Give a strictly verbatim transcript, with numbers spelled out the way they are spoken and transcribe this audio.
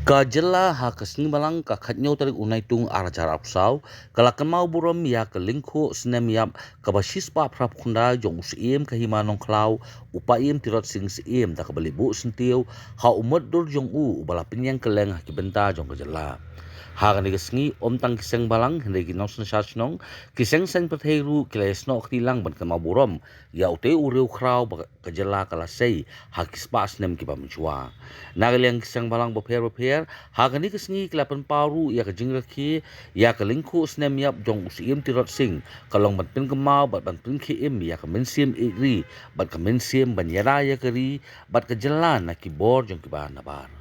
Ka jylla ha ka sngi Balang ka khatñiew tarik u Naitung ar hajar arphew saw ka la kynmaw burom ïa ka lyngkhuh snem ïap kaba shispah phraphew khyndai jong u Syiem ka Hima Nongkhlaw, u Paiem Tirot Sing Syiem, da kaba leit buh syntiew ha u mutdur jong u uba la pynïeng kylleng ha ki bynta jong ka jylla. Ha kane ka sngi ym tang ki seng balang hynrei ki nongsynshar shnong, ki seng saiñ pyrthei ruh ki la ïasnoh kti lang ban kynmaw burom ïa utei u riewkhraw ba ka jylla ka la sei ha ki spah snem kiba mynshwa. Na ka liang ki seng balang bapher bapher ha kane ka sngi ki la pynpaw ruh ïa ka jingrakhe ïa ka lyngkhuh snem ïap jong u Syiem Tirot Sing ka long ban pynkynmaw bad ban pynkhie im ïa ka mynsiem ïeit ri bad ka mynsiem ban ïada ïa ka ri bad ka jylla na ki bor jong kiba nabar.